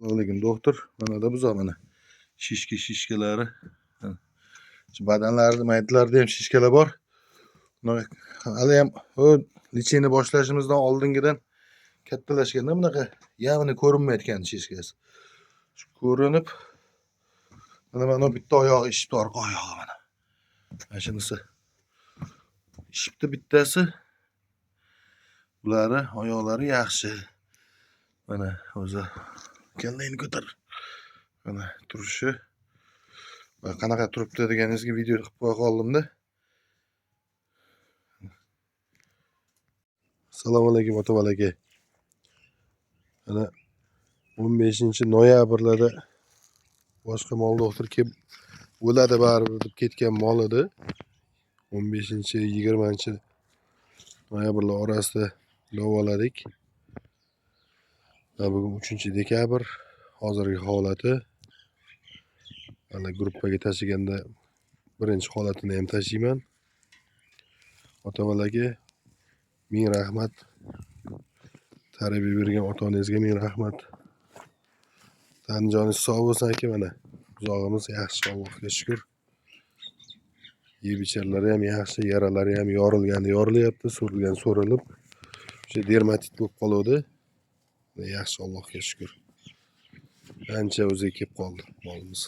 Assalomu alaykum, doktor. Mana da buzoq, mana. Shishka shishkalari. Mana. Shu badanlarida, maytlarda ham shishkalar bor. Hali ham u лечение boshlashimizdan oldingidan kattalashganda bunaqa явно ko'rinmayotgan shishkasi. Shu ko'rinib, mana bitta oyog'i ishibdi, orqa oyog'i mana. Mana shunisi. Ishibdi bittasi. Bulari oyoqlari yaxshi. Mana o'zi kallangni ko'tar. Mana turishi. Va qanaqa turibdi deganingizga video qilib qo'ya qoldimda. Assalomu alaykum, Otabal aka. Mana 15 noyabrlarda boshqa mol doktor kelib o'ladi baribir deb ketgan mol edi. 15 20 noyabrlar orasida davoladik. Va bugun 3 dekabr, hozirgi holati. Mana gruppaga tashiganda birinchi holatini ham tashiyman. Otabal aka, ming rahmat. Tarbiya bergan ota-onangizga ming rahmat. Tan joningiz sog' bo'lsin aka, mana. Buzog'imiz yaxshi, Allohga shukr. Yeb icharlari ham yaxshi, yaralari ham yorilgani yorilyapti, so'rilgan so'rilib. O'sha dermatit bo'lib qoluvdi. Yaxshi, Allohga shukr. Ancha o'ziga kelib qoldi molimiz.